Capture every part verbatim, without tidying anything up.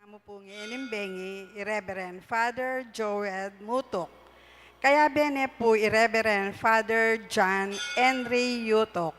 Mu pu ngening bengi i Reverend Father Joel Mutuk. Kayabe ne pu i Reverend Father John Henry Yutuk.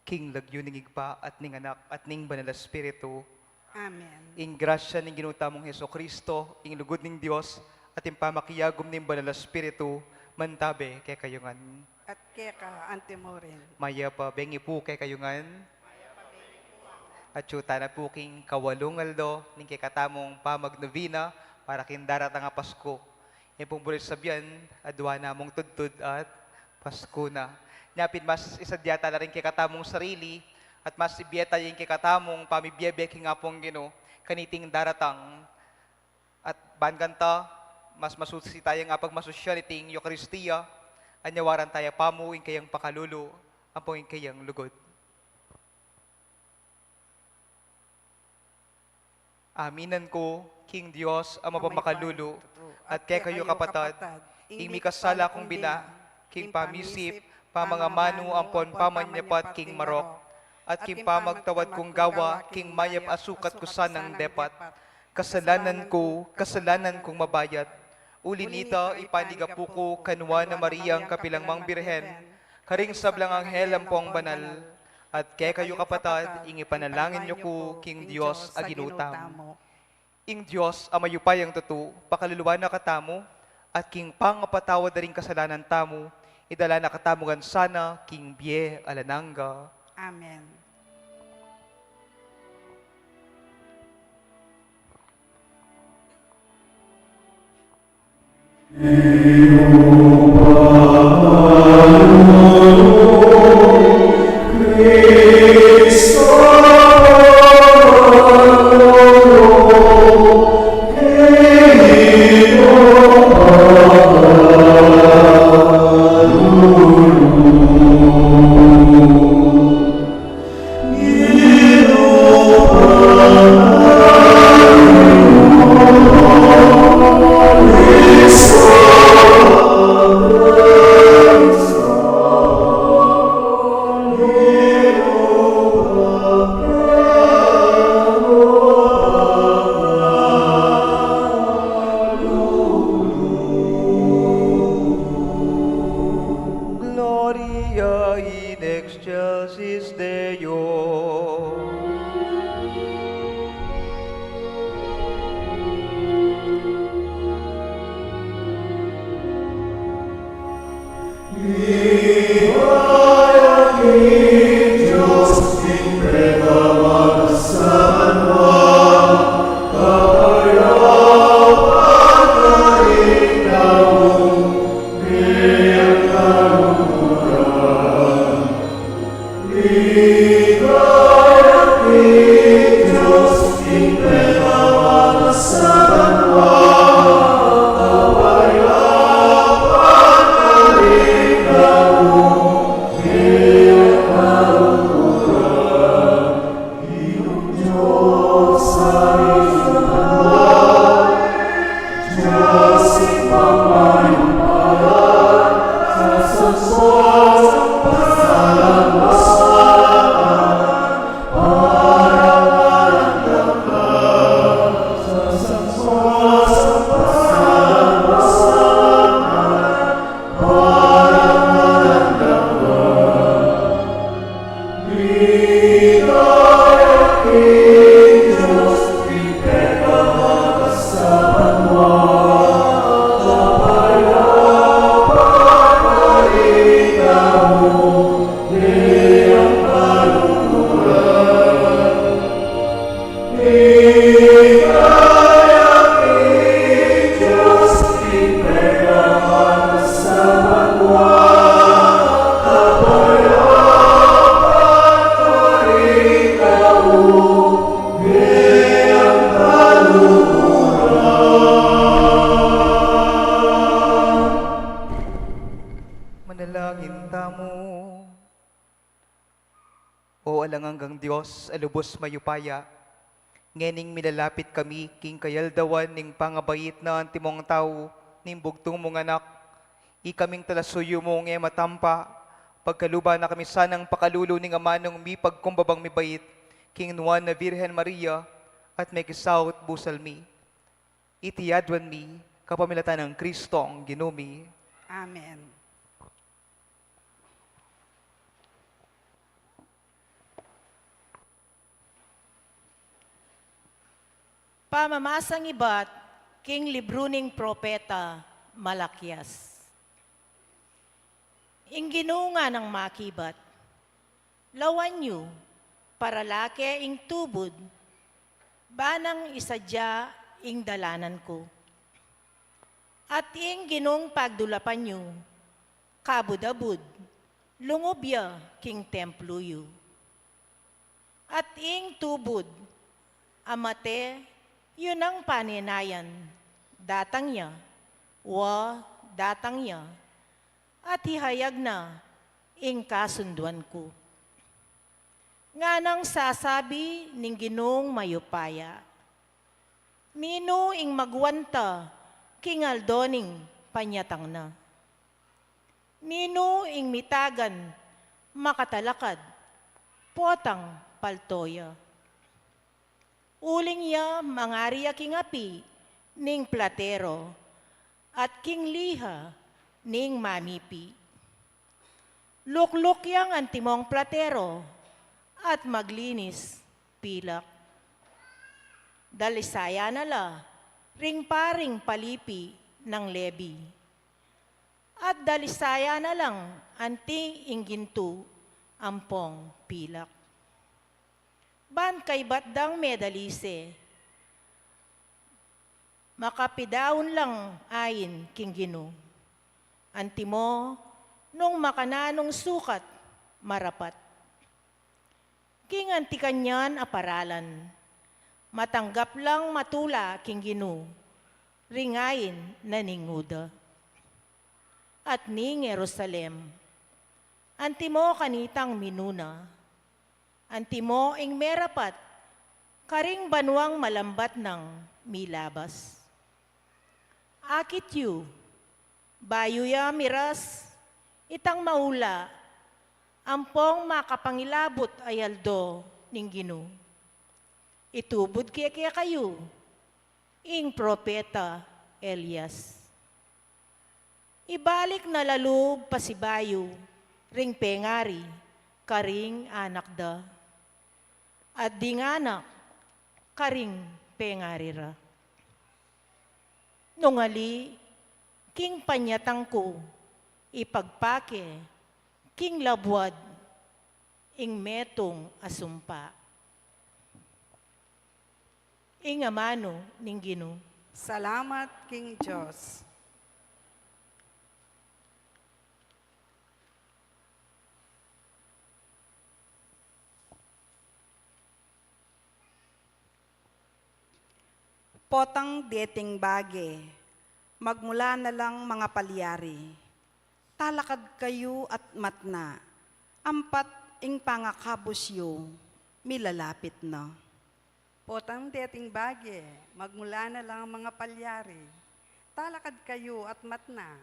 King lagyu ning Ibpa, at ning Anak, at ning Banal a Espiritu. Amen. Ing grasya ning Ginu tamung Jesucristo, ing lugud ning Dios, at ing pamakiagum ning Banal a Espiritu, mantabe kekayu ngan. At keka antimurin. Mayap a bengi pu kekayu ngan. Atyu tana pu king kawalung aldo ning kekatamung pamagnovena para king daratang a Pasku. Ing pung buris sabian, adua na mung tudtud at Pasku na. Nya pin mas isadya tala ring kekatamung sarili, at mas ibie taya ing kekatamung pamibiebe king Apung Ginu, kaniting daratang, at ban kanta, mas masusi taya ing apagmasusian iting Eukaristia, anyawaran taya pamu ing kayang pakalulu, ampong ing kayang lugud. Aminan ku king Dios a mapamakalulu, at kekayu kapatad, ing mikasala kung bina, king pamisip, pamangamanu ampon pamanyapat king marok, at king pamagtawad kung gawa king mayap a sukat ku sanang depat. Kasalanan ku, kasalanan kung mabayat. Uli nita, ipanigapu ku kang Nuan a Mariang kapilan mang Birhen, karing sablang anghel ampong banal, at kekayu kapatad, ing ipanalangin yu ku king Dios a Ginu tamu. Ing Dios a mayupayang tutu, pakaluluan na katamu, at king pangapatawad da ring kasalanan tamu, idala na katamu ngan sana king bie alang angga. Amen. Gloria in excelsis Deo. Manalangin tamu. O alang anggang Dios a lubus mayupaya, ngening milalapit kami king kayaldawan ning pangabait na antimong tau ning bugtung mung Anak, ikaming talasuyu mu nge matampa, pagkaluban na kami sanang pakalulu ning amanung mipagkumbabang mibait king Nuan a Virgen Maria, at mekisaut busal mi. Iti aduan mi kapamilatan nang Kristong Ginu mi. Amen. Pamamasang ibat king libru ning propeta Malakias. Ing Ginu nganang makibat, "Lawan yu, paralake ing tubud, ba nang isadia ing dalanan ku. At ing Ginung pagdulapan yu, kabud-abud, lungub ya king templu yu. At ing tubud a mate, yu nang panenayan, datang ya, wa, datang ya, at ihayag na ing kasunduan ku." Nganang sasabi ning Ginung mayupaya, "Ninu ing magwanta king aldo ning panyatang na? Ninu ing mitagan makatalakad, potang palto ya? Uling ya mangari ya king api ning platero at king liha ning mamipi. Lukluk yang antimong platero at maglinis pilak. Dalisayan na la ring paring palipi nang Lebi, at dalisayan na lang anti ing gintu ampong pilak. Ban kaybat dang medalise, makapidaun lang ain king Ginu. Antimo, nung makananung sukat, marapat. King anti kanyan a paralan, matanggap lang matula king Ginu ring ain na ning Juda at ning Jerusalem. Antimo kanitang minuna, antimo ing merapat karing banuang malambat nang milabas. Akit yu, bayu ya miras itang maula ampong makapangilabut a aldo ning Ginu. Itubud ke kekayu ing propeta Elias. Ibalik na la lub pasibayu ring pengari karing anak da, at ding anak karing pengari ra. Nung ali, king panyatang ku, ipagpake king labuad ing metung a sumpa." Ing amanu ning Ginu. Salamat king Dios. Potang deting bage, magmula na lang mangapalyari. Talakad kayu at matna, ampat ing pangakabus yu, milalapit na. Potang deting bage, magmula na lang mangapalyari. Talakad kayu at matna,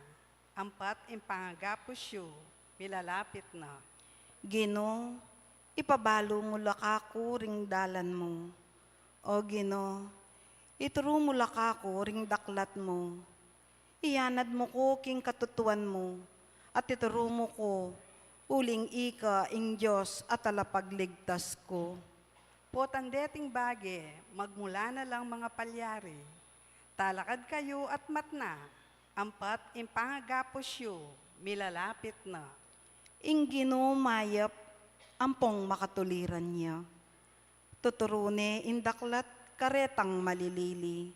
ampat ing pangagapus yu, milalapit na. Ginu, ipabalu mu la kaku ring dalan mu. O Ginu, ituru mu la kaku ring daklat mu. Iyanad mu ku king katutuan mu, at ituru mu ku, uling ika ing Dios at talapagligtas ku. Potang deting bage, magmula na lang mangapalyari. Talakad kayu at matna, ampat ing pangagapus yu, milalapit na. Ing Ginu mayap, ampong makatuliran ya. Tuturu ne ing daklat karetang malilili.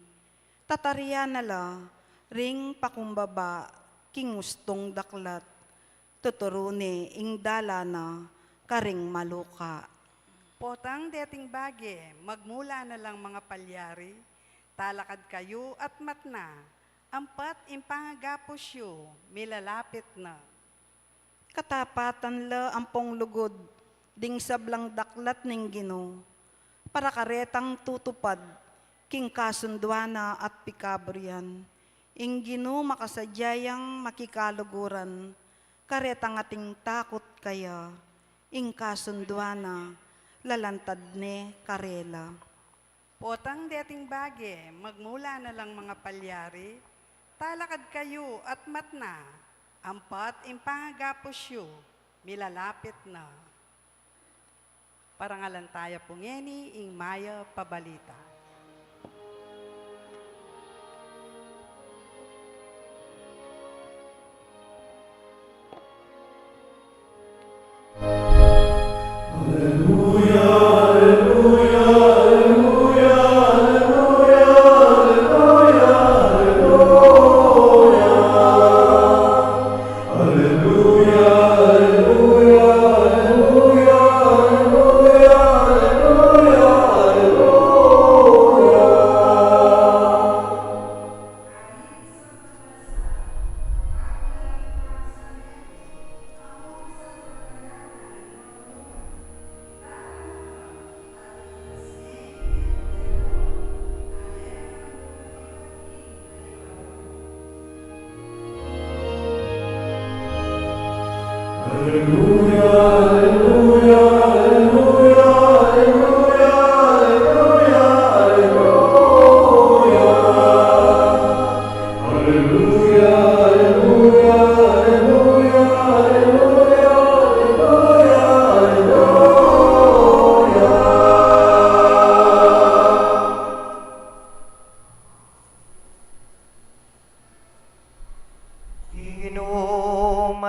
Tatarian na la ring pakumbaba king ustung daklat. Tuturu ne ing dalan na karing maluka. Potang deting bage, magmula na lang mangapalyari, talakad kayu at matna, ampat ing pangagapus yu, milalapit na. Katapatan la ampong lugud ding sablang daklat ning Ginu, para karetang tutupad king kasunduan na at pikaburian. Ing Ginu makasadya yang makikaluguran, karetang ating takut kaya, ing kasunduan na lalantad ne karela. Potang deting bage, magmula na lang mangapalyari, talakad kayu at matna, ampat ing pangagapus yu, milalapit na. Parangalan taya pu ngeni ing mayap a balita.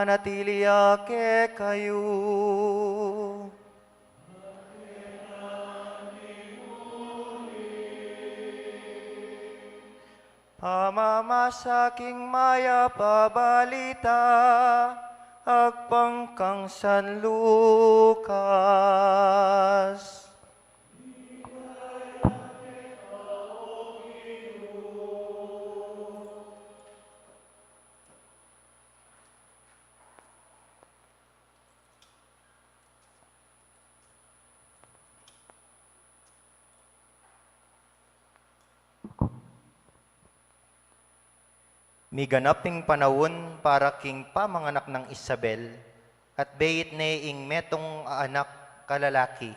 manatili ya kekayu. Pamamasa king mayap a balita agpang kang San Lucas. Miganap ing panaun para king pamanganak nang Isabel, at beit ne ing metung a anak kalalaki.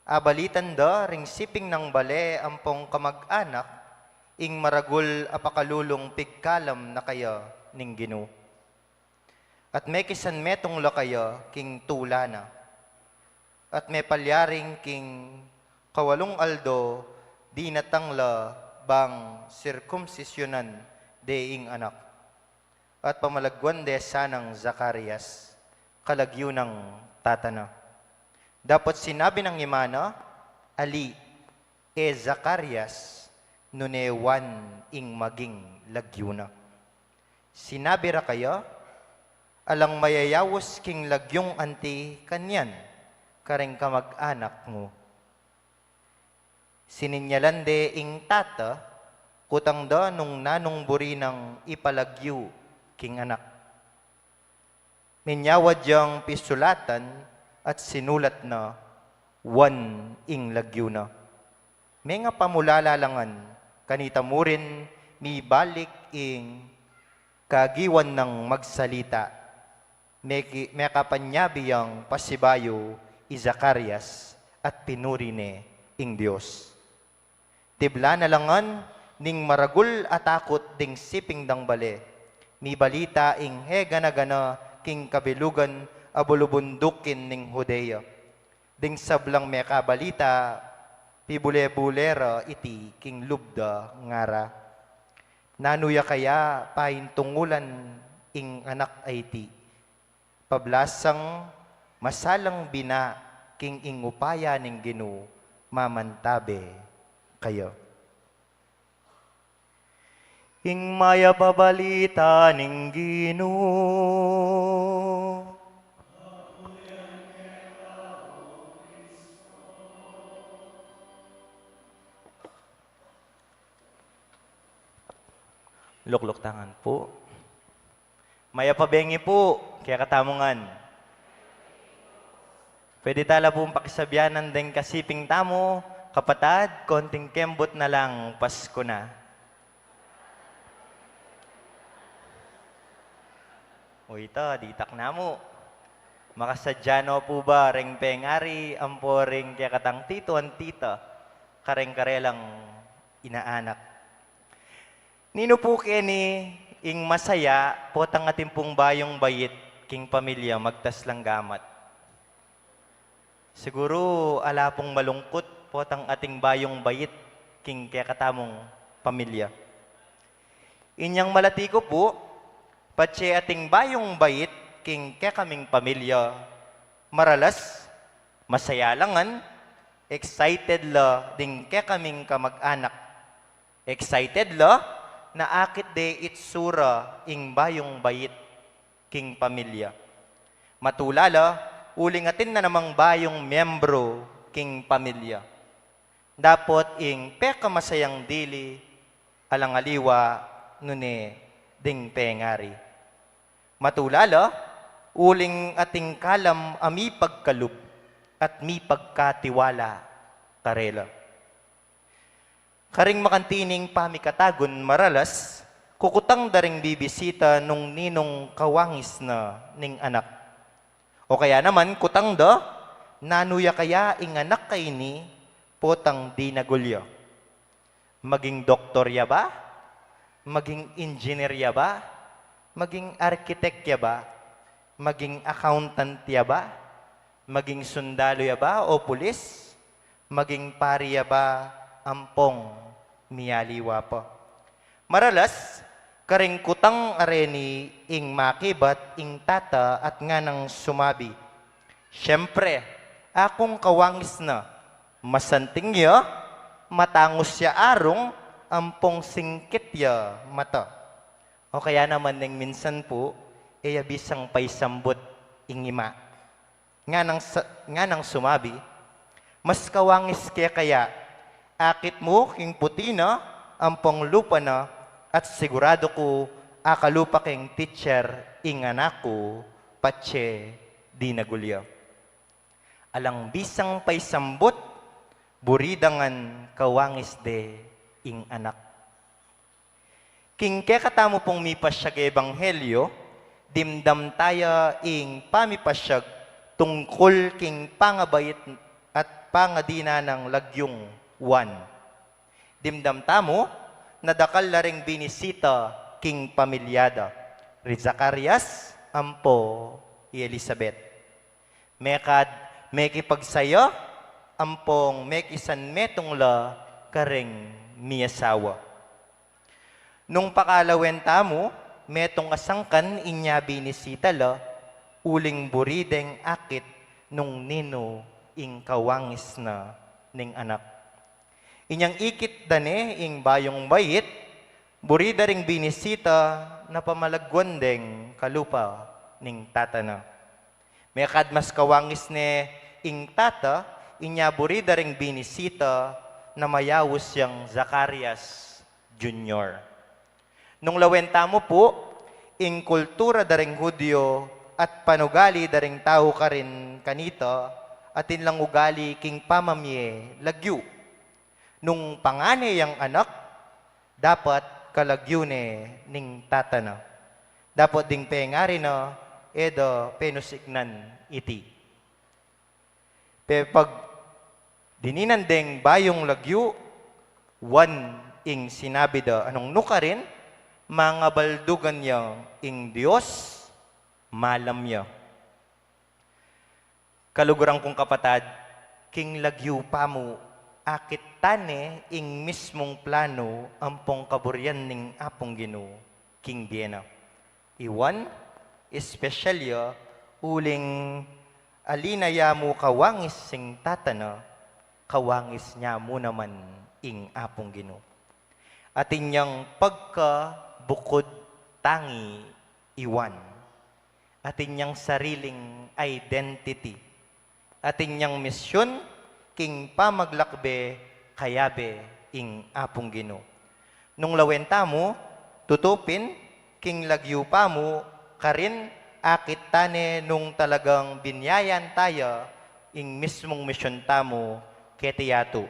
Abalitan da ring siping nang bale ampong kamag-anak ing maragul a pakalulung pigkalam na kaya ning Ginu. At mekisan metung la kaya king tula na. At mepalyaring king kawalung aldo dinatang la bang sirkumsisyunan de ing anak. At pamalagwan de sanang Zacarias, kalagyu nang tata na. Dapot sinabi nang ima na, "Ali, e Zacarias, nune Juan ing maging lagyu na. Sinabi ra kaya, alang mayayaus king lagyung anti kanyan kareng kamag-anak mu." Sininyalan de ing tata, kutang da nung nanung buri nang ipalagyu king anak. Minyawad yang pisulatan at sinulat na, "Juan ing lagyu na." Mengapamulala la ngan, kanita murin mibalik ing kagiwan nang magsalita. Meki-, mekapanyabi yang pasibayu i Zacarias at pinuri ne ing Dios. Tibla na la ngan ning maragul a takut ding siping dang bale. Mibalita ing e gana-gana king kabilugan a bulubundukin ning Judea. Ding sablang mekabalita, pibule-bule ra iti king lub da, ngara, "Nanu ya kaya paintungulan ing anak a iti? Pablasang masalang bina king ing upaya ning Ginu mamantabe kaya." Ing mayap a balita ning Ginu. Lukluk tangan pu. Mayap a bengi pu kekatamu ngan. Pwede tala pung pakisabianan deng kasiping tamu, kapatad, konting kembut na lang, Pasko na. O ita, ditak na mu. Makasadya no pu ba reng pengari ampo reng kekatang tito at tita kareng karelang inaanak? Ninu pu keni ing masaya potang atin pung bayung bait king pamilya magtas lang gamat? Siguru ala pung malungkut potang atin bayung bait king kekatamung pamilya. Inyang malati ku pu, patse atin bayung bait king kekaming pamilya, maralas masaya la ngan, excited la ding kekaming kamag-anak. Excited la na akit de itsura ing bayung bait king pamilya. Matula la, uling atin na namang bayung miyembro king pamilya. Dapot ing pekamasayang dili, alang aliwa nune ding pengari. Matula la, uling atin kalam a mipagkalub at mipagkatiwala karela. Karing makantining pamikatagun maralas, kukutang da ring bibisita nung ninung kawangis na ning anak. O kaya naman, kutang da, nanu ya kaya ing anak a ini potang dinagul ya? Maging doktor ya ba? Maging engineer ya ba? Maging arkitek ya ba? Maging accountant ya ba? Maging sundalu ya ba o pulis? Maging pari ya ba ampong miyaliwa pa? Maralas, Karing kutang areni ing makibat ing tata at nganang sumabi, "Siyempre, akung kawangis na, masanting ya, matangus ya arung, ampong singkit ya mata." O kaya naman neng minsan pu, e ya bisang paisambut ing ima. Nganang sa-, nganang sumabi, "Mas kawangis ke kaya, akit mu king puti na ampong lupa na, at sigurado ku akalupa keng teacher ing anak ku, patse dinagul ya." Alang bisang paisambut, buri da ngan kawangis de ing anak. King kekatamu pung mipasyag ebanghelyo, dimdam taya ing pamipasyag tungkul king pangabait at pangadinan nang lagyung Juan. Dimdam tamu, nadakal la ring binisita king pamilya da, ri Zacarias ampo i Elizabeth. Mekad mekipagsaya ampong mekisanmetung la karing miasawa. Nung pakalawen tamu, metung a sangkan inya binisita la, uling buri deng akit nung ninu ing kawangis na ning anak. Inyang ikit da ne ing bayung bait, buri da ring binisita na pamalagwan deng kalupa ning tata na. Mekad mas kawangis ne ing tata, inya buri da ring binisita na mayaus yang Zacarias Junior. Nung lawen tamu pu, ing kultura da ring Judio at panugali da ring tau karin kanita, atin lang ugali king pamamie lagyu. Nung pangane yang anak, dapat kalagyu ne ning tata na. Dapat ding pengari na, e da penusiknan iti. Pepag dininan deng bayung lagyu, Juan ing sinabi da, anong nukarin, mangabaldugan ya ing Dios, malam ya. Kaluguran kung kapatad, king lagyu pamu, akit tane ing mismung planu ampong kaburian ning Apung Ginu king bie na. I Juan, espesyal ya, uling ali na ya mu kawangis ing tata na, kawangis nya mu naman ing Apung Ginu. Atin yang pagkabukud tangi i Juan. Atin yang sariling identity. Atin yang misyun king pamaglakbe kayabe ing Apung Ginu. Nung lawen tamu, tutupin, king lagyu pamu, karin akit tane nung talagang binyayan taya ing mismung misyun tamu keti yatu.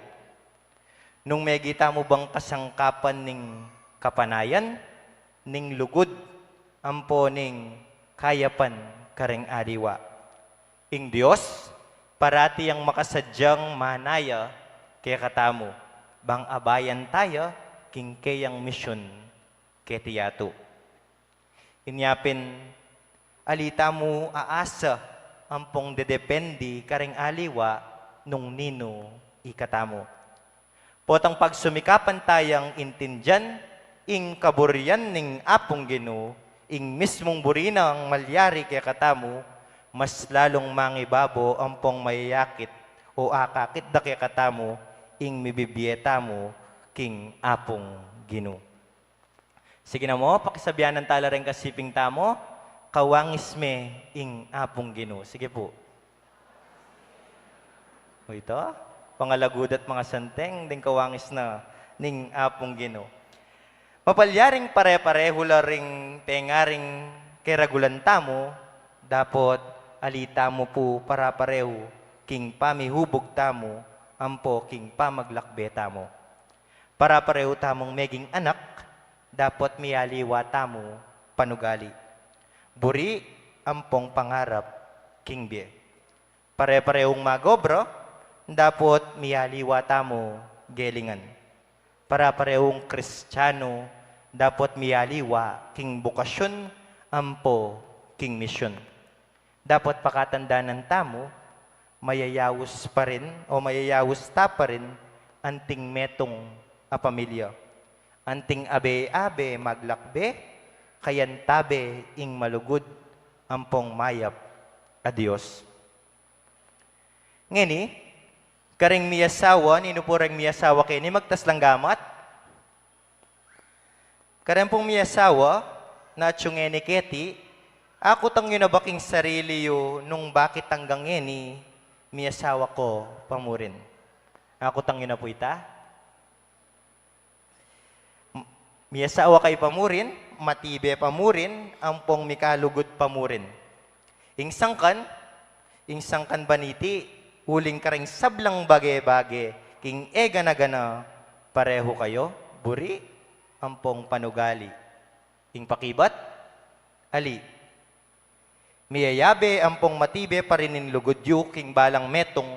Nung mekita mu bang kasangkapan ning kapanayan, ning lugud, ampo ning kayapan karing aliwa. Ing Dios, parati yang makasadyang manaya kekatamu, bang abayan taya king keyang misyun keti yatu. Inya pin, ali tamu aasa ampong dedependi karing aliwa nung ninu ikatamu. Potang pagsumikapan tayang intindian ing kaburian ning Apung Ginu, ing mismung buri nang malyari kekatamu, mas lalung mangibabo ampong mayayakit o akakit da kekatamu ing mibibie tamu king Apung Ginu. Sige na mu, pakisabianan tala reng kasiping tamu, kawangis me ing Apung Ginu. Sige pu. O ita, pangalagud at mangasanteng ding kawangis na ning Apung Ginu. Mapalyaring pare-parehu la ring pengaring keragulan tamu, dapot ali tamu pu para-parehu king pamihubug tamu ampo king pamaglakbe tamu. Para-parehu tamung meging anak, dapot mialiwa tamu panugali, buri ampong pangarap king bie. Pare-parehung magobra, dapot mialiwa tamu gelingan. Para-parehung Kristianu, dapot mialiwa king bokasyun ampo king misyun. Dapot pakatandanan tamu, mayayaus pa rin o mayayaus ta pa rin anting metung a pamilya. Anting abe-abe maglakbe, kayantabe ing malugud ampong mayap a Dios. Ngeni, kareng miyasawa, ninu pu reng miyasawa keni, magtas lang gamat. Kareng pung miyasawa, na atyu ngeni keti, akutang yu na ba king sarili yu nung bakit anggang ngeni miyasawa ko pa mu rin? Akutang yu na pu ita? M-, miyasawa kayu pa mu rin, matibe pa mu rin, ampong mikalugud pa mu rin. Ing sangkan, ing sangkan baniti, uling kareng sablang bage-bage, king e gana-gana, parehu kayu, buri, ampong panugali. Ing pakibat, ali. Miyayabe ampong matibe pa rin ing lugud yu king balang metung,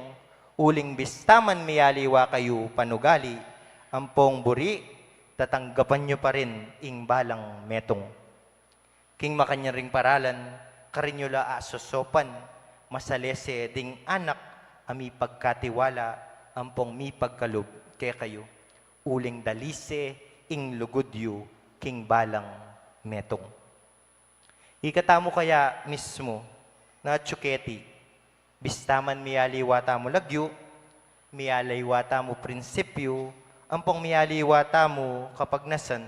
uling bista man miyaliwa kayu panugali, ampong buri, tatanggapan yu pa rin ing balang metung. King makanyan ring paralan, karin yu la asosopan, masalese ding anak a mipagkatiwala, ampong mipagkalub kekayu, uling dalise ing lugud yu king balang metung. Ikatamu kaya mismu, na atyu keti, bista man miyaliwa tamu lagyu, miyaliwa tamu prinsipyu, ampong miyaliwa tamu kapagnasan,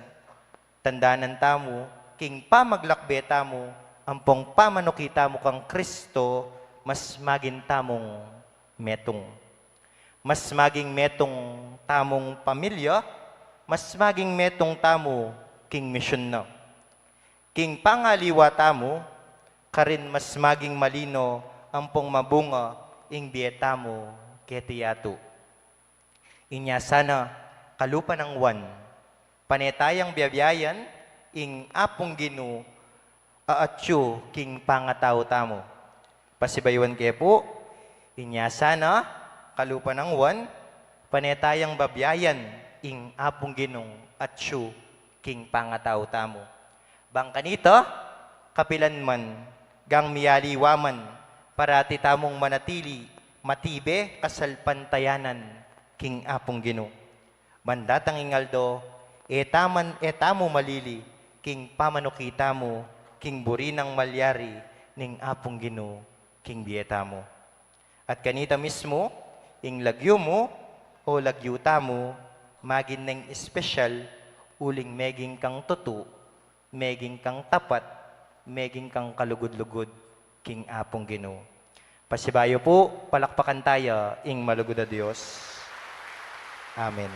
tandanan tamu, king pamaglakbe tamu, ampong pamanuki tamu kang Kristo, mas magin tamung metung. Mas maging metung tamung pamilya, mas maging metung tamu king misyun na. King pangaliwa tamu, karin mas maging malino ampong mabunga ing bie tamu keti yatu. Inya sana, kalupa nang Juan, pane tayang biabiayan ing Apung Ginu a atyu king pangatau tamu. Pasibayuan ke pu, inya sana, kalupa nang Juan, pane tayang babiayan ing Apung Ginung atyu king pangatau tamu. Bang kanita, kapilan man, gang miyaliwa man, parati tamung manatili, matibe, kasalpantayanan, king Apung Ginu. Ban datang ing aldo, e taman, e tamu malili, king pamanuki tamu, king buri nang malyari, ning Apung Ginu, king bie tamu. At kanita mismu, ing lagyu mu, o lagyu tamu, magin neng espesyal, uling meging kang tutu, meging kang tapat, meging kang kalugud-lugud, king Apung Ginu. Pasibayu pu, palakpakan taya ing malugud a Dios. Amen.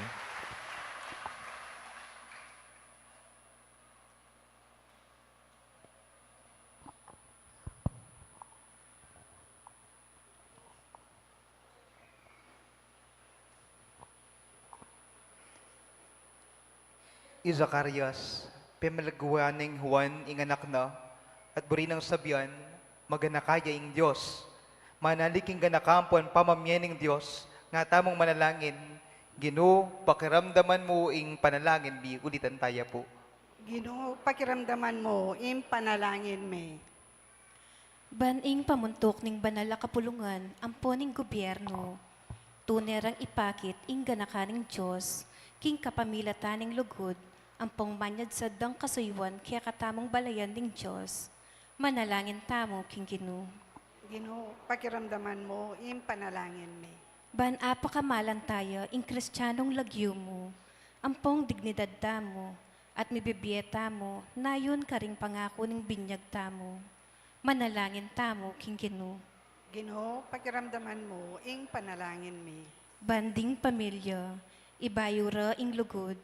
I Zacarias, pemalaguan neng Juan ing anak na, at buri nang sabian, maganaka ya ing Dios. Manali king ganaka ampon pamamie ning Dios, nga tamung manalangin, Ginu, pakiramdaman mu ing panalangin mi, ulitan taya pu. Ginu, pakiramdaman mu ing panalangin mi. Ban ing pamuntuk ning banal a kapulungan ampon ning gubyernu, tune rang ipakit ing ganaka ning Dios, king kapamilatan ning lugud, ampong manyadsad dang kasuyuan kekatamung balayan ning Dios. Manalangin tamu king Ginu. Ginu, pakiramdaman mu ing panalangin mi. Ban apakamalan taya ing Kristianong lagyu mu, ampong dignidad tamu, at mibibie tamu, nayun karing pangaku ning binyag tamu. Manalangin tamu king Ginu. Ginu, pakiramdaman mu ing panalangin mi. Ban ding pamilya, ibayu ra ing lugud,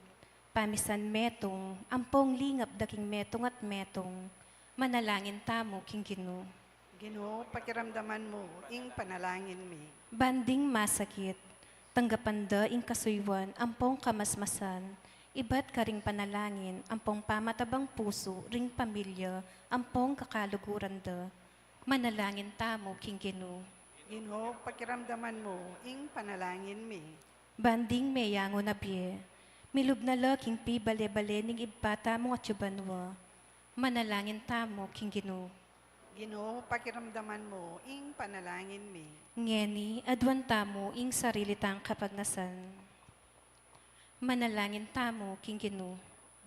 pamisan metung, ampong lingap da king metung at metung. Manalangin tamu king Ginu. Ginu, pakiramdaman mu ing panalangin mi. Ban ding masakit, tanggapan da ing kasuyuan ampong kamasmasan, ibat karing panalangin ampong pamatabang pusu ring pamilya ampong kakaluguran da. Manalangin tamu king Ginu. Ginu, pakiramdaman mu ing panalangin mi. Ban ding meyangu na bie, milub na la king pibale-bale ning Ibpa tamung atsu banua. Manalangin tamu king Ginu. Ginu, pakiramdaman mu ing panalangin mi. Ngeni, aduan tamu ing sarili tang kapagnasan. Manalangin tamu king Ginu.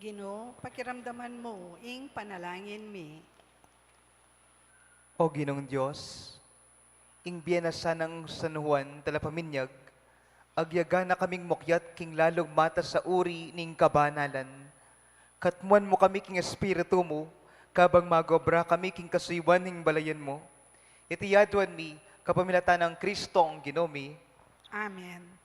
Ginu, pakiramdaman mu ing panalangin mi. O Ginung Dios, ing bie na sanang San Juan Talapaminyag, agyaga na kaming mukyat king lalung matas a uri ning kabanalan. Katmuan mu kami king Espiritu mu, kabang mag-obra kami king kasuyuan ning balayan mu. Iti aduan mi, kapamilatan nang Kristong Ginu mi. Amen.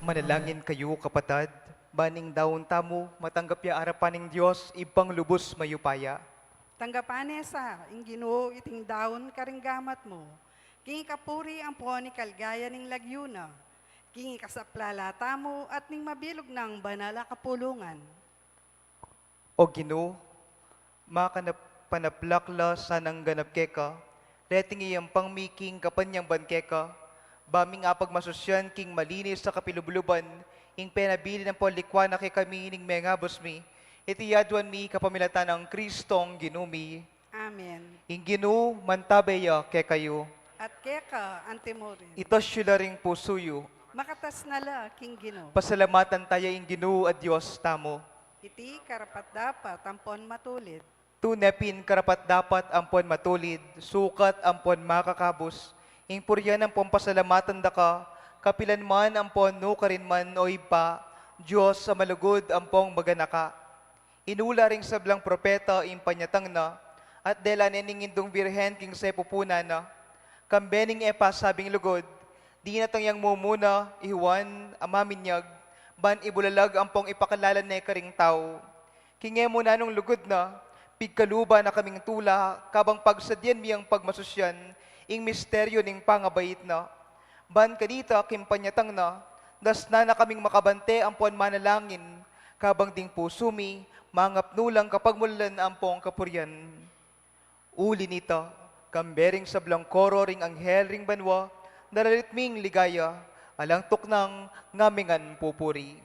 Manalangin kayu, kapatad, ban ing daun tamu matanggap ya arapan ning Dios, Ibpang lubus mayupaya. Tanggapan ne sa ing Ginu iting daun karing gamat mu, king ikapuri ampon ikaligayan ning lagyu na, king ikasaplala tamu at ning mabilug nang banal a kapulungan. O Ginu, makanap-, panaplak la sanang ganap keka, reting iyampang mi king kapanyamban keka, ba ming apagmasusyan king malinis a kapilubluban, ing penabilin ampon likwan na kekami ning mengabus mi, iti aduan mi kapamilatan nang Kristong Ginu mi. Amen. Ing Ginu mantabe ya kekayu. At keka antimurin. Itas yu la ring pusu yu. Makatas na la king Ginu. Pasalamatan taya ing Ginu a Dios tamu. Iti karapat-dapat ampon matulid. Tune pin karapat-dapat ampon matulid, sukat ampon makakabus, ing purian ampon pasalamatan da ka, kapilan man ampon nukarin man, o Ibpa, Dios a malugud ampon maganaka. Inula ring sablang propeta ing panyatang na, at dela ne ning Indung Birhen king sepupunan na. Kambe ning e pasabing lugud, dinatang yang mumuna i Juan a Maminyag, ban ibulalag ampong ipakilala ne karing tau. King e mu nanung lugud na, pigkaluban na kaming tula, kabang pagsadyan mi yang pagmasusyan ing misteryo ning pangabait na. Ban kanita king panyatang na, dasnan na kaming makabante ampon manalangin, kabang ding pusu mi mangapnu lang kapagmulalan ampong kapurian. Uli nita, kambe ring sablang koro ring anghel ring banua, daralit ming ligaya, alang tuknang ngamingan pupuri.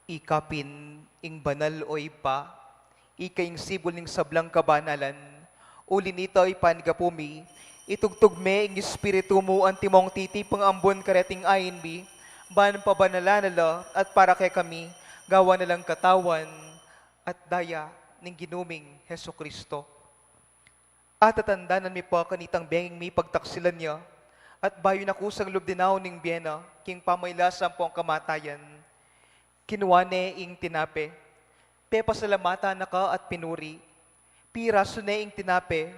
Ika pin ing banal, o Ibpa, ika ing sibul ning sablang kabanalan. Uli nita, ipanyawad mi, itubud me ing Espiritu mu antimong titipung ambun kareting ain mi, ban pabanalan na la at para kekami, gawan na lang katawan at daya ning Ginu ming Jesucristo. Atatandanan mi pa kanitang benging mi pagtaksilan ya, at bayu na kusang lub dinaun ning bie na, king pamagkasakit ampong kamatayan, kinua ne ing tinape, Pepasalamatan na ka at pinuri. Pirasu ne ing tinape,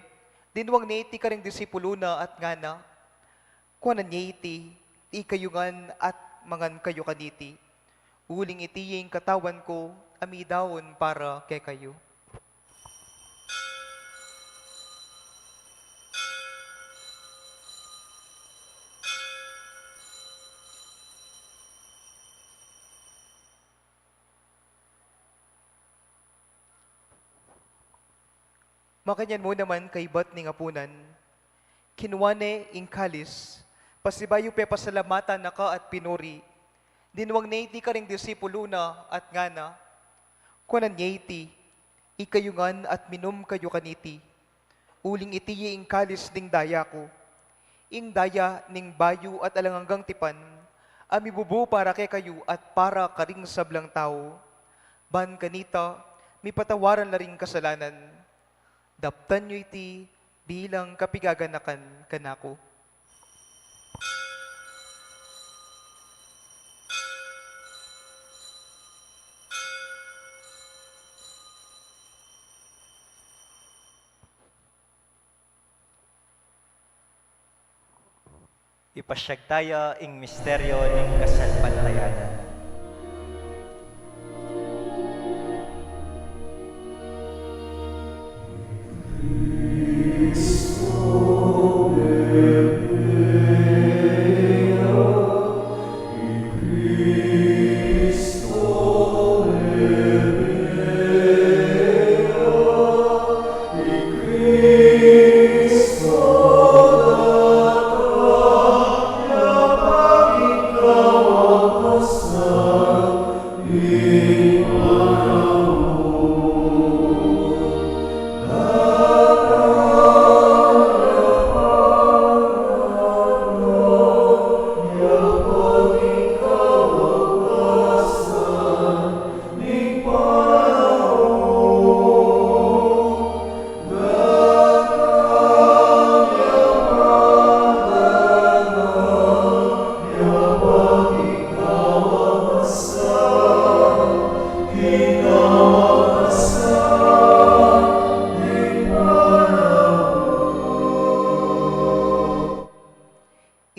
dinwang ne iti karing disipulu na at ngana, kuanan ye iti, ikayu ngan at mangan kayu kaniti. Uling iti ing katawan ku, a midaun para kekayu. Makanyan mu naman kaibat ning apunan, kinua ne ing kalis, pasibayu pepasalamatan na ka at pinuri, dinwang ne iti karing disipulu na at ngana, kuanan ye iti, ikayu ngan at minum kayu kaniti. Uling iti ing kalis ning daya ku, ing daya ning bayu at alang anggang tipan, a mibubu para kekayu at para karing sablang tau. Ban kanita, mipatawaran la ring kasalanan. Daptan yu iti bilang kapigaganakan kanaku. Ipasyag taya ing misteryo ning kasalpantayanan.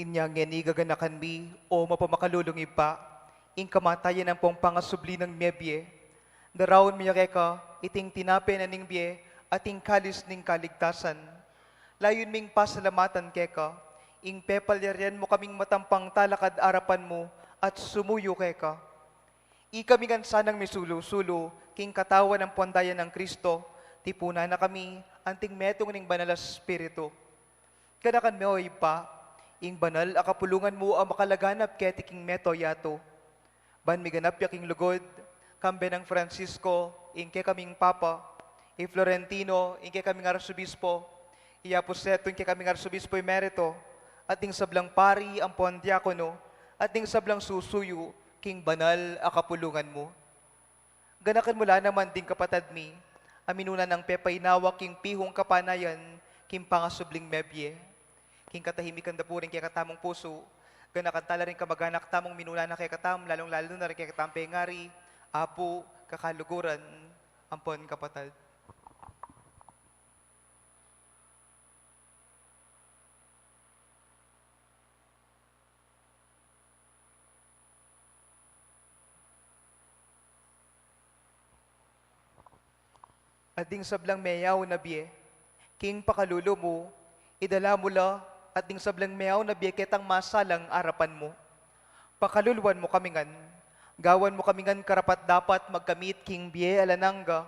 Inya ngeni gaganakan mi, o mapamakalulung Ibpa, ing kamatayan ampong pangasubli nang mebie. Daraun mi ya keka iting tinape na ning bie at ing kalis ning kaligtasan. Layun ming pasalamatan keka ing pepalyarian mu kaming matampang talakad arapan mu at sumuyu keka. Ikami ngan sanang misulu-sulu king katawan ampong daya nang Kristo, tipunan na kami anting metung ning Banal a Espiritu. Ganakan me, o Ibpa, ing banal a kapulungan mu a makalaganap keti king mabilug a yatu. Ban miganap ya king lugud, kambe nang Francisco, ing kekaming Papa, i Florentino, ing kekaming Arsobispo, i Aposeto, ing kekaming Arsobispo Emerito, at ding sablang pari ampong diakono, at ding sablang susuyu king banal a kapulungan mu. Ganakan mu la naman ding kapatad mi a minuna nang pepainawa king pihung kapanayan king pangasubling mebie. King katahimikan da pu ring kekatamung pusu, ganakan tala ring kamag-anak tamung minuna na kekatamu, lalung-lalu na ring kekatamung pengari, apu, kakaluguran, ampon kapatad. At ding sablang meyaun a bie, king pakalulu mu, idala mu la, at ding sablang meyaun a bie ketang masalang arapan mu. Pakaluluan mu kami ngan, gawan mu kami ngan karapat-dapat magkamit king bie alang angga,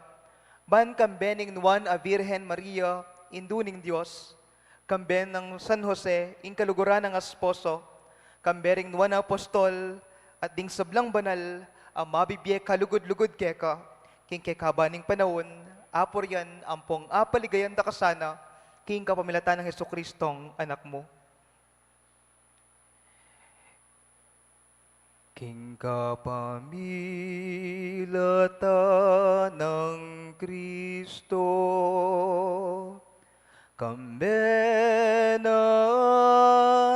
ban kambe ning Nuan a Virgen Maria, Indu ning Dios, kambe nang San Jose, ing kaluguran nang esposo, kambe ring nuan a apostol, at ding sablang banal a mabibie kalugud-lugud keka, king kekaban ning panaun, apurian ampong apaligayan da ka sana, king kapamilatan nang Jesucristong Anak mu. King kapamilatan nang Kristo, kambe na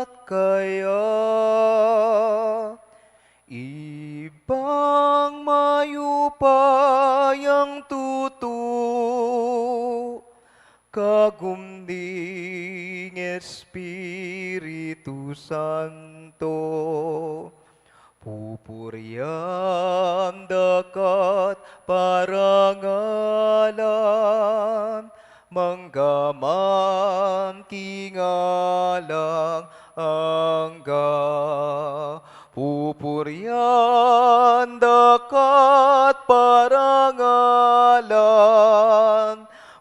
at kaya, Ibpang mayupaya kagum ning Espiritu Santo, pupurian da ka't parangalan, mangga man king alang angga. Pupurian da ka't parangalan,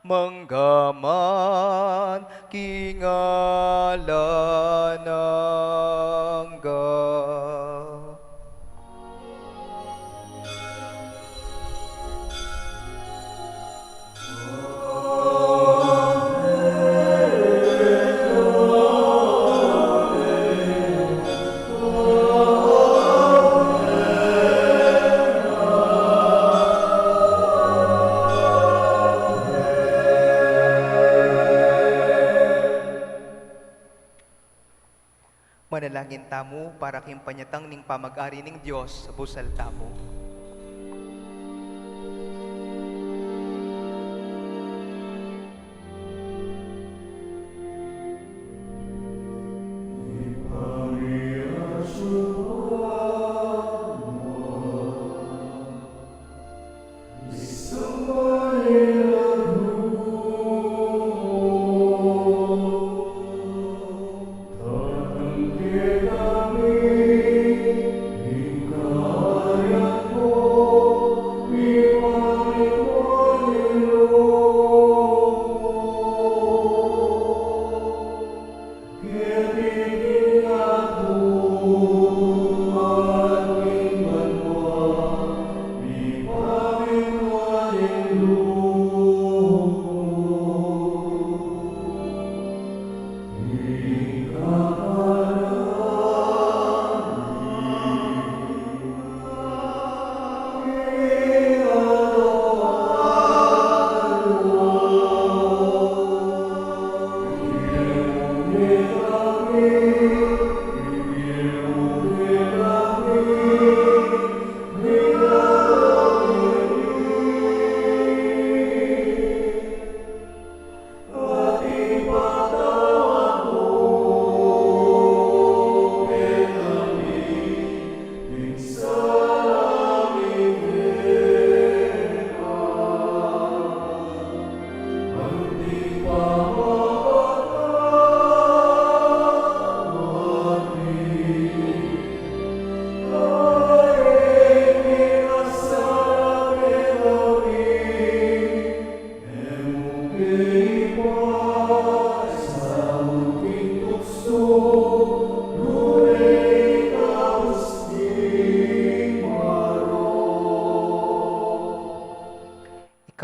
mangga man king alang angga. Manalangin tamu para king panyatang ning pamag-ari ning Dios. Busal tamu.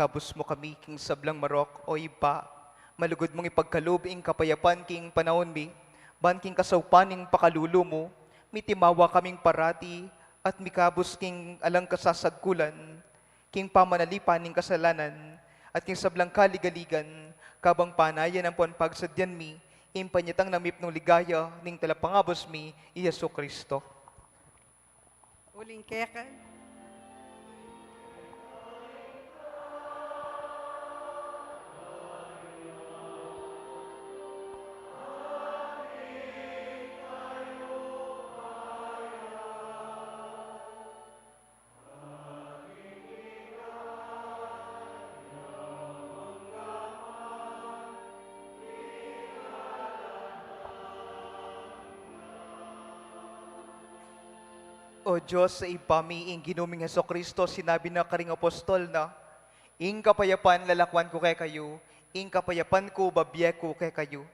Ikabus mu kami king sablang marok, O Ibpa, malugud mung ipagkalub ing kapayapan king panaun mi, ban king kasaupan ning pakalulu mu, mitimawa kaming parati at mikabus king alang kasasagkulan, king pamanalipan ning kasalanan, at king sablang kaligaligan, kabang panayan ampon pagsadyan mi ing panyatang nang mipnung ligaya ning Talapangabus mi, i Jesucristo. Uling keka. O Dios, Ibpa mi, ing Ginu ming Jesucristo sinabi na karing apostol na, "Ing kapayapan lalakwan ku kekayu, ing kapayapan ku babie ku kekayu."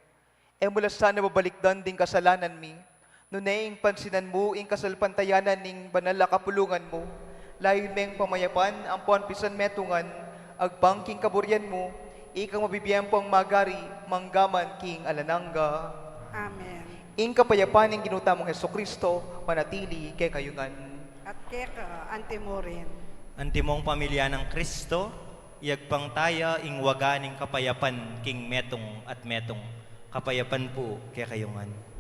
E mu la sana babalikdan ding kasalanan mi, nune ing pansinan mu ing kasalpantayanan ning banal a kapulungan mu, layun meng pamayapan ampon pisan metungan, agpang king kaburian mu, ikang mabibie ampong magari, mangga man king alang angga. Amen. Ing kapayapan ning Ginu tamung Jesucristo, manatili kekayu ngan. At keka, anti mu rin. Antimong pamilya nang Kristo, iyagpang taya ing waga ning kapayapan king metung at metung. Kapayapan pu kekayu ngan.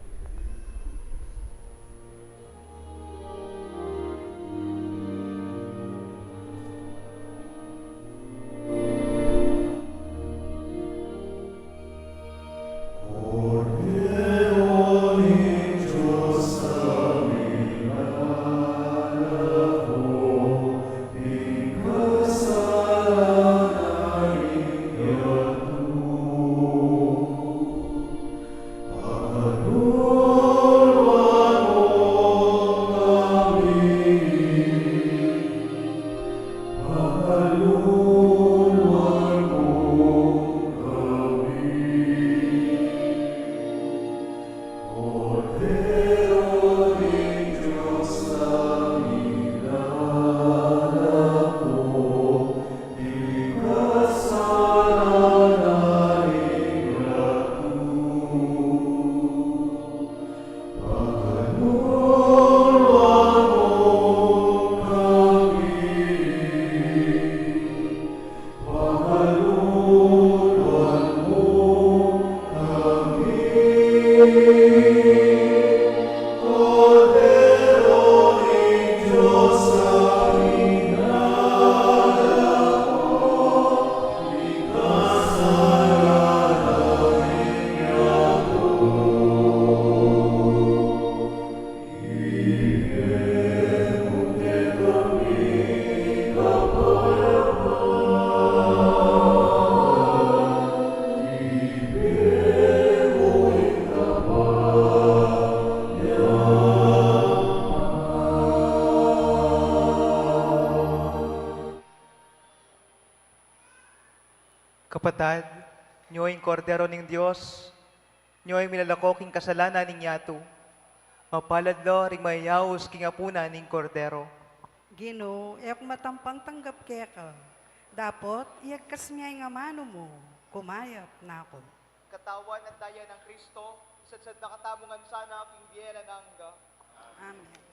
Kapatad, nyo ing Kordero ning Dios, nyo ing milalako king kasalanan ning yatu. Mapalad la ring mayayaus king apunan ning Kordero. Ginu, e ku matampang tanggap keka. Dapot, iyagkas me ing amanu mu, kumayap na ku. Katawan at daya nang Kristo, isadsad na katamu ngan sana king bie alang angga. Amen.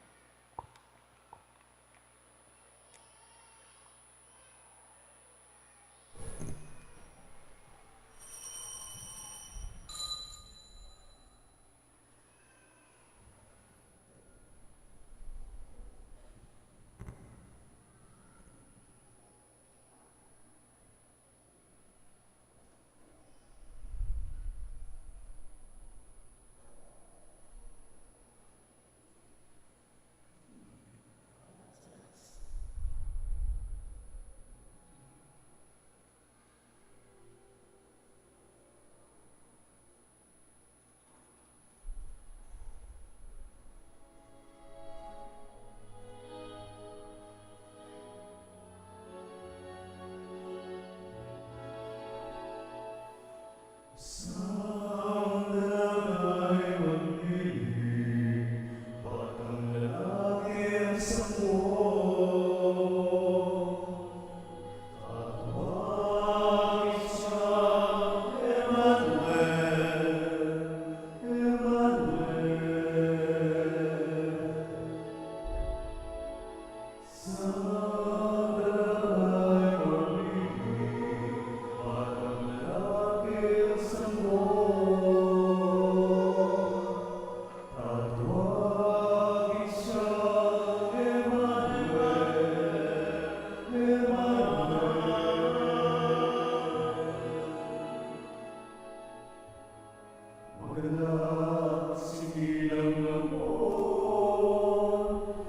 Maganda, sikilang ng Poon,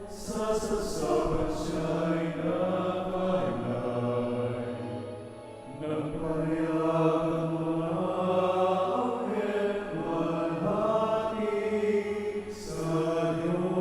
sasasabat siya'y nakainay. Nagpahayag ang mga anghel, luwalhati sa Diyos.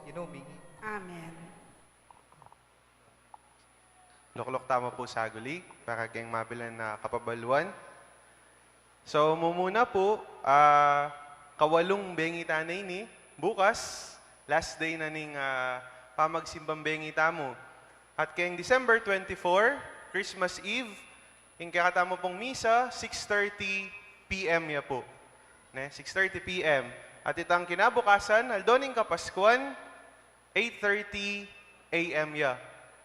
Ginung mingi. Amen. Lukluk tamu pu saguli para keng mapilan a kapabaluan. So, mumuna pu, ah, kawalung bengi ta na ini, bukas, last day na ning, ah, pamagsimbang bengi tamu. At keng December twenty-four, Christmas Eve, ing kekatamu pung misa, six thirty P M ya pu. Ne, six thirty P M. At itang kinabukasan, aldo ning Kapaskuan, eight thirty A M ya.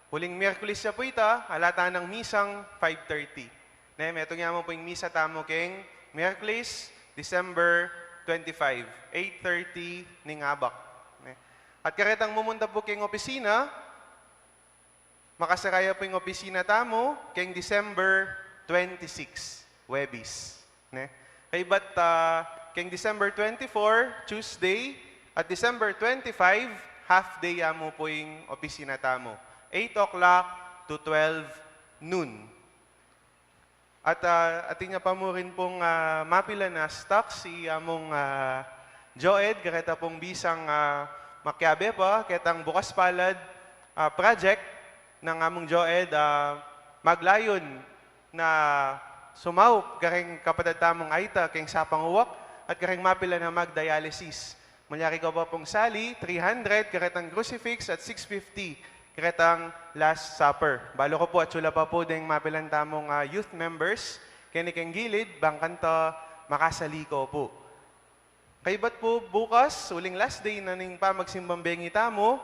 Uling Miyerkules ya pu ita, ala ta nang misang five thirty. Ne, metung ya mu pu ing misa tamu keng Miyerkules, December twenty-five, eight thirty ning abak. Ne. At karetang mumunta pu keng opisina, makasara ya pu ing opisina tamu keng December twenty-six, Huwebes. Ne? Kaybat, ah, keng December twenty-four, Tuesday, at December twenty-five, half day ya mu pu ing opisina tamu. Eight o'clock to twelve noon. At, ah, atin ya pa mu rin pung, ah, mapilan a stocks i amung, ah, Joed, kareta pung bisang, ah, makiabe pa, ketang bukas palad, ah, project nang amung Joed, ah, maglayun na sumaup kareng kapatad tamung aita keng sapang uwak at kareng mapilan a magdialysis. Malyari ko pa pung sali, three hundred, karetang crucifix at six fifty, karetang Last Supper. Balu ko pu, atsu la pa pu deng mapilan tamung, ah, youth members, keni keng gilid, bang kanita makasali ko pu. Kaybat pu bukas, uling last day na ning pamagsimbang bengi tamu,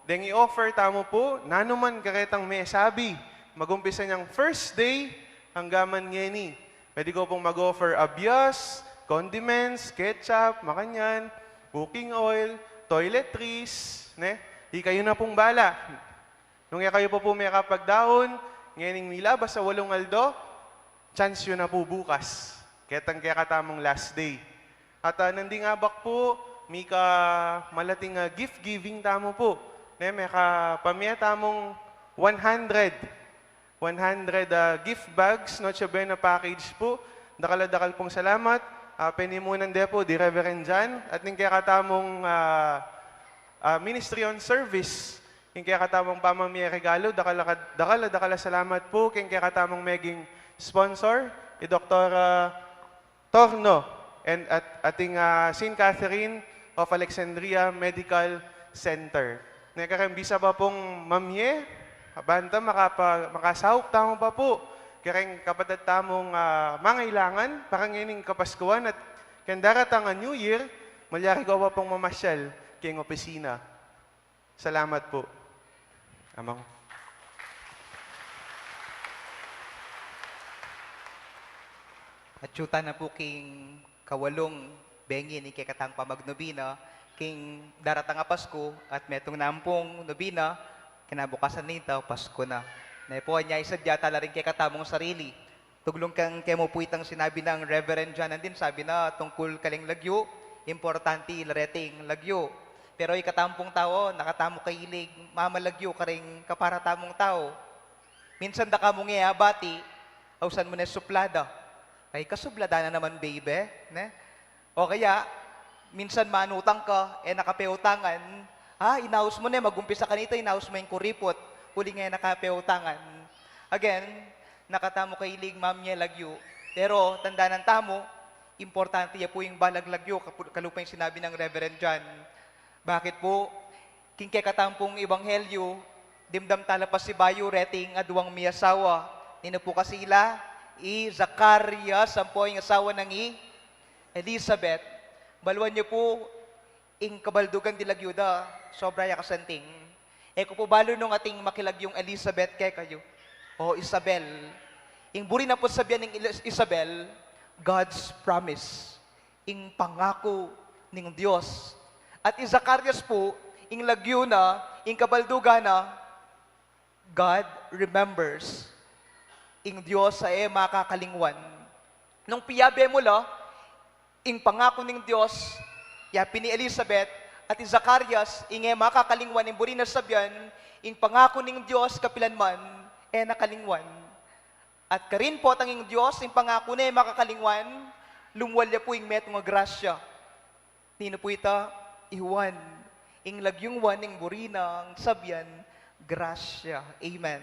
deng i-offer tamu pu, nanu man karetang mesabi, magumpisa neng first day, anggaman ngeni. Pwede ko pung mag-offer abias, condiments, ketchup, makanyan, cooking oil, toiletries, ne? Ikayu na pung bala. Nung e kayu pa pu mekapagdaun, ngening milabas a walung aldo, chance yu na pu bukas. Ketang kekatamung last day. At, ah, nanding abak pu, mika malating, ah, gift giving tamu pu. Ne, mekapamie tamung one hundred. One hundred, ah, gift bags, Noche Buena package pu. Dakal a dakal pung salamat. Ah, penimunan de pu, di Reverend John. At ning kekatamung, ah, ah, Ministry on Service, ing kekatamung pamamie regalu, dakal a, dakal a, dakal a salamat pu, king kekatamung meging sponsor, i Doktor, ah, Torno, and at, ating, ah, Saint Catherine of Alexandria Medical Center. Ne, kareng bisa pa pung mamie, banta makapa-, makasaup tamu pa pu, kareng kapatad tamung, ah, mangailangan, para ngening Kapaskuan at keng daratang a New Year, malyari ko pa pung mamasyal keng opisina. Salamat pu, Among. Atsu ta na pu king kawalung bengi ning kekatang pamagnobina, king daratang a Pasku, at metung na ampong nobina, kinabukasan nita, Pasku na. Ne pu, anya isadya ta la ring kekatamung sarili. Tuglung kang kemu pu itang sinabi nang Reverend John Andin, sabi na tungkul karing lagyu, importante la reting lagyu. Pero ikatamung pung tau, nakatamu kailig mamalagyu karing kapara tamung tau. Minsan da ka mung e abati, ausan mu ne suplada. Ay, kasublada na naman, baby, ne? O kaya, minsan manutang ka, e na ka peutangan. Ah, inaus mu ne, magumpisa kanita, inaus mu ing kuriput, uling e na ka peutangan. Again, nakatamu kailig mamie lagyu. Pero tandanan tamu, importante ya pu ing balang lagyu, kapu-, kalupa ing sinabi nang Reverend John. Bakit pu? King kekatamung ebanghelyu, dimdam ta la pasibayu reting aduang miasawa. Ninu pu kasi ila? I Zacarias, ampo ing asawa nang i Elizabeth. Baluan yu pu, ing kabaldugan ding lagyu da, sobra ya kasanting. E ku pu balu nung ating makilagyung Elizabeth kekayu, o Isabel. Ing buri na pu sabian ning Elis-, Isabel, God's promise. Ing pangaku ning Dios. At i Zacarias pu, ing lagyu na, ing kabaldugan na, God remembers. Ing Dios a e makakalingwan. Nung piyabe mu la ing pangaku ning Dios, ya pin i Elizabeth at i Zacarias, ing e makakalingwan, ing buri na sabian, ing pangaku ning Dios kapilan man e na kalingwan. At karin potang ing Dios, ing pangaku na e makakalingwan, lumwal ya pu ing metung a grasya. Ninu pu ita? I Juan. Ing lagyung Juan, ing buri nang sabian, grasya. Amen.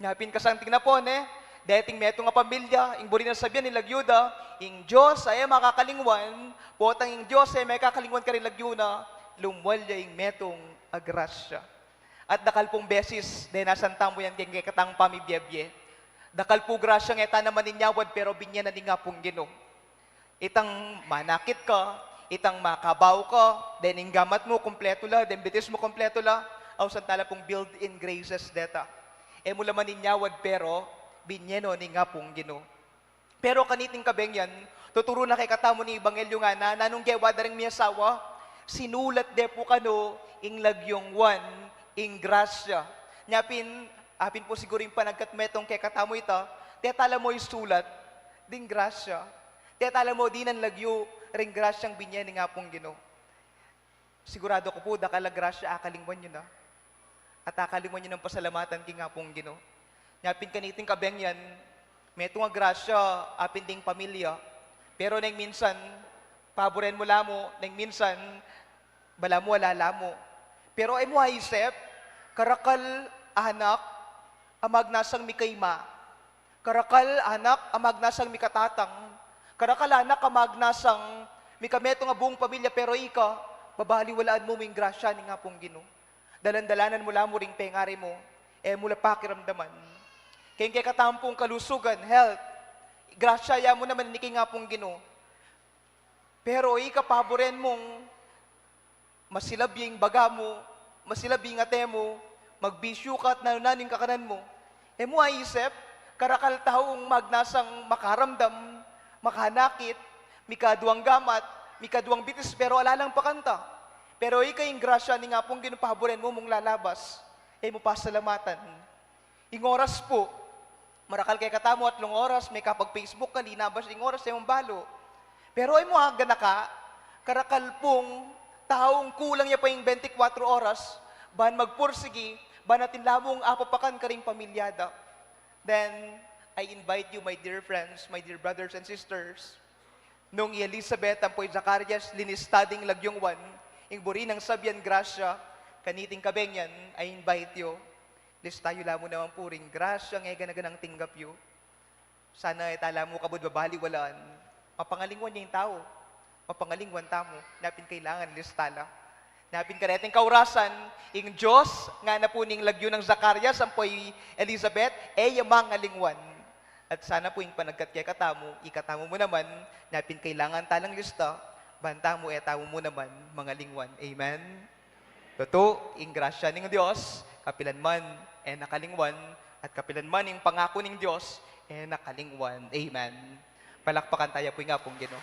Nya pin kasanting na pu, ne? Deting metung a pamilya, ing buri nang sabian, ing lagyu da, ing Dios a e makakalingwan, potang ing Dios a e makakalingwan karing lagyu na, lumwal ya ing metung a grasya. At dakal pung beses, denasan tamu yan keng kekatang pamibie-bie. Dakal pu grasyang e ta na maninyawad, pero binye na ning Apung Ginu. Itang manakit ka, itang makabau ka, then ing gamat mu, kumpletu la, then bitis mu, kumpletu la, ausan tala pung built-in graces deta. E mu la maninyawad, pero binye no ning Apung Ginu. Pero kaniting kabeng yan, tuturu na kekatamu ning ebanghelyu ngana, nanung gewa da ring miasawa, sinulat de pu kanu ing lagyung Juan, ing grasya. Nya pin, apin pu siguru ing panagkat metung kekatamu ita, teta la mu isulat ding grasya. Teta la mu dinan lagyu ring grasyang binye ning Apung Ginu. Siguradu ku pu, dakal a grasya akalingwan yu na. At akalingwan yu nang pasalamatan king Apung Ginu. Nya pin kaniting kabeng yan, metung a grasya, apin ding pamilya. Pero neng minsan, paburen mu la mu, neng minsan, balamu ala la mu. Pero e mu aisip, karakal anak a magnasang mikaima. Karakal anak a magnasang mikatatang. Karakal anak a magnasang mikametung a buung pamilya, pero ika, babaliwalaan mu ing grasya ning Apung Ginu. Dalan-dalanan mu la mu ring pengari mu, e mu la pakiramdaman. Keng kekatamu pung kalusugan, health, grasya ya mu naman ini king Apung Ginu. Pero ika, paburen mung masilab ya ing baga mu, masilab ya ing ate mu, magbisyu ka at nanu-nanu ing kakanan mu. E mu aisip, karakal taung magnasang makaramdam, makanakit, mikaduang gamat, mikaduang bitis, pero ala lang pakanta. Pero ika, ing grasya ning Apung Ginu, paburen mu mung lalabas, e mu pasalamatan. Ing oras pu, marakal kekatamu atlung oras, mekapag-Facebook ka, linabas ing oras, e mu balu. Pero e mu aganaka, karakal pung taung kulang ya pa ing bente kuatro oras, ban magpursigi, ban atin la mung apapakan karing pamilya da. Then, I invite you, my dear friends, my dear brothers and sisters, nung i Elizabeth ampo i Zacarias linista ding lagyung Juan, ing buri nang sabian grasya, kaniting kabeng yan, I invite you, lista yu la mu naman pu ring grasyang e gana-ganang tinggap yu. Sana e tala mu kabud babaliwalaan. Mapangalingwan ya ing tau. Mapangalingwan tamu. Nya pin kailangan lista la. Nya pin kareting kaurasan, ing Dios, ngana pu ning lagyu nang Zacarias ampo i Elizabeth, e ya mangalingwan. At sana pu ing panagkat kekatamu, ikatamu mu naman, nya pin kailangan talang lista, ban tamu e tamu mu naman mangalingwan. Amen? Tutu, ing grasya ning Dios, kapilan man, e na kalingwan, at kapilan man ing pangaku ning Dios, e na kalingwan. Amen. Palakpakan taya pu ing Apung Ginu.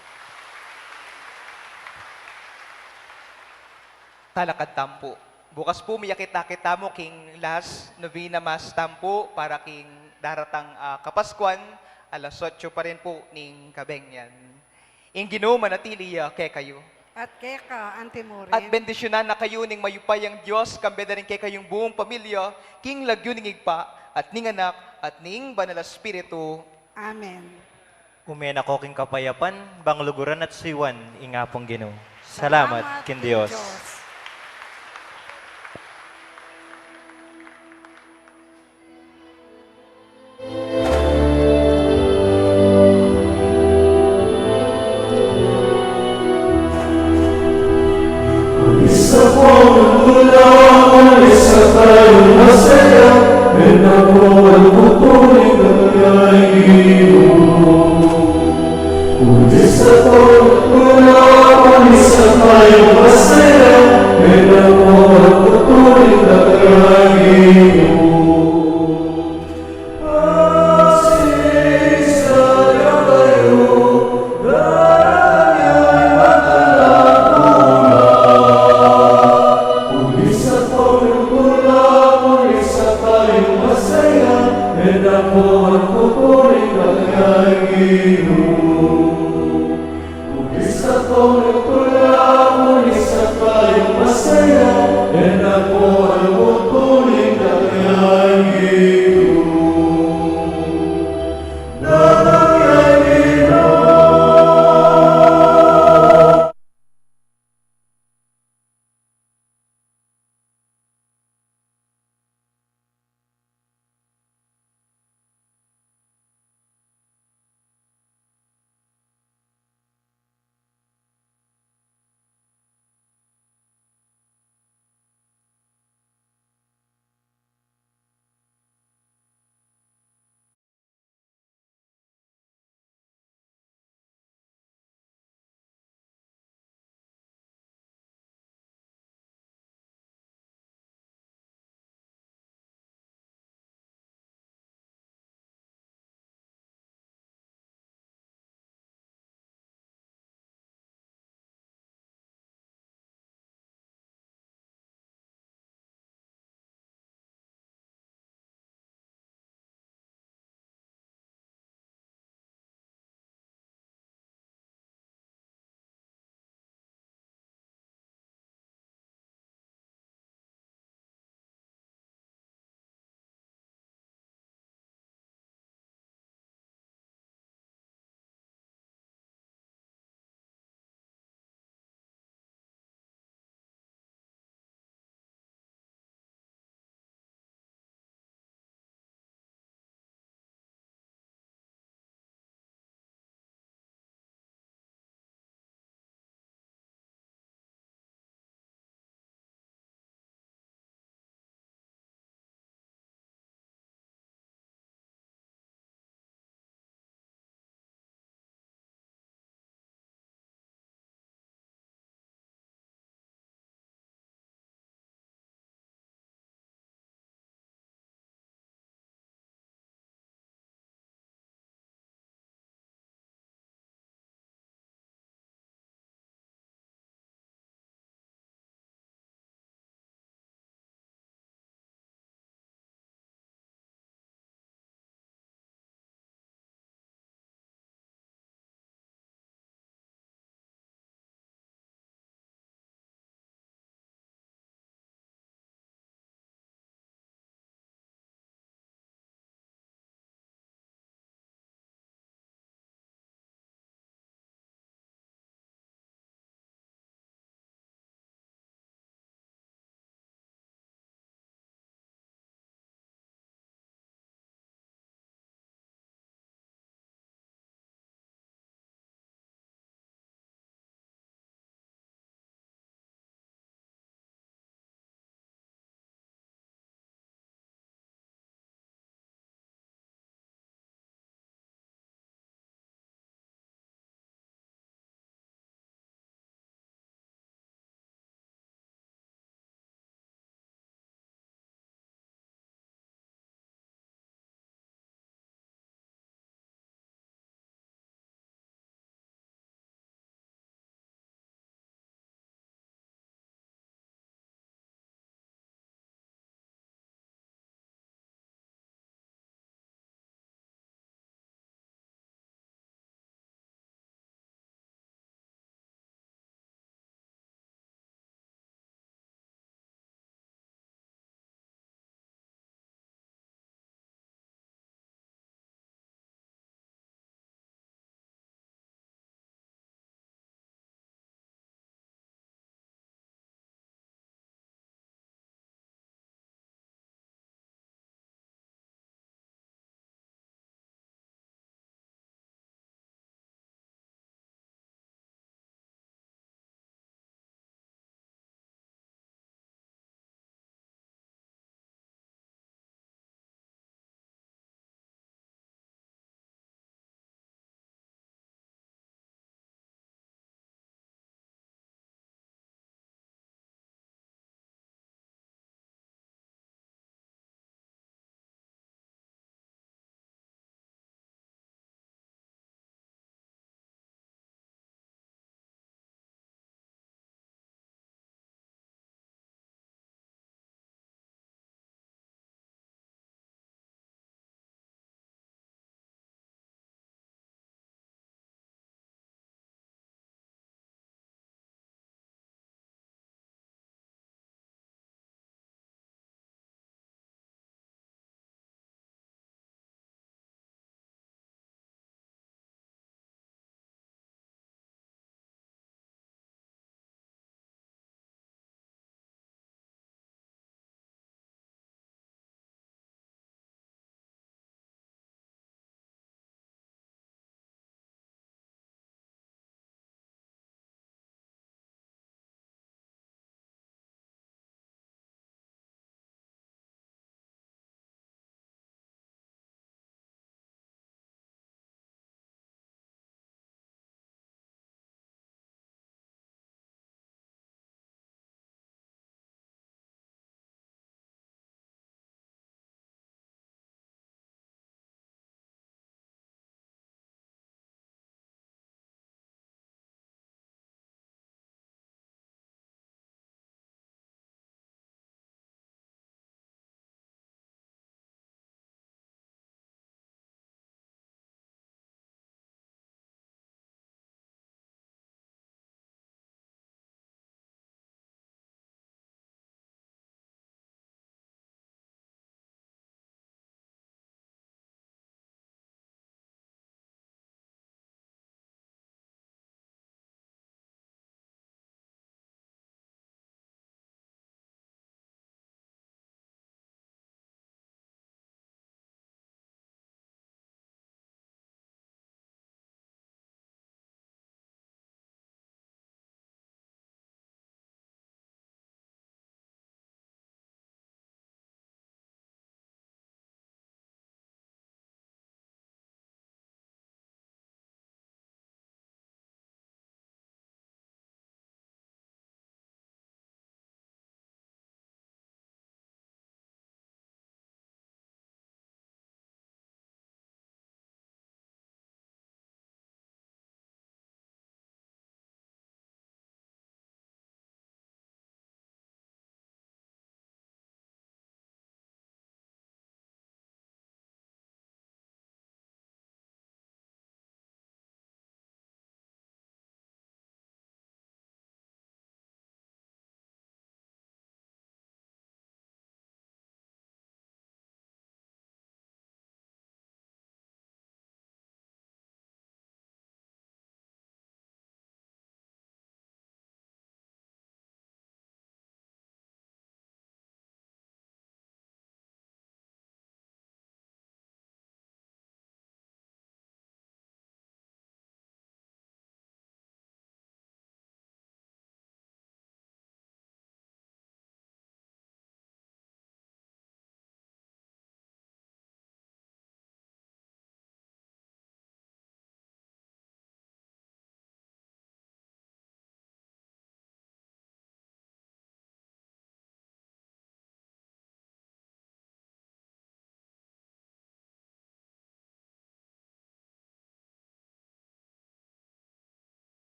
Talakad tamu pu. Bukas pu, miyakit-akit tamu king last novena mass tamu pu para king daratang, ah, Kapaskuan, alas otso pa rin pu ning kabeng yan. Ing Ginu manatili ya kekayu. At keka anti mu rin. At bendisyunan na kayu ning mayupayang Dios, kambe da rin kekayung buung pamilya, king lagyu ning Ibpa, at ning Anak, at ning Banal a Espiritu. Amen. Ume na ko king kapayapan, bang luguran at suyuan ing Apung Ginu. Salamat king Dios.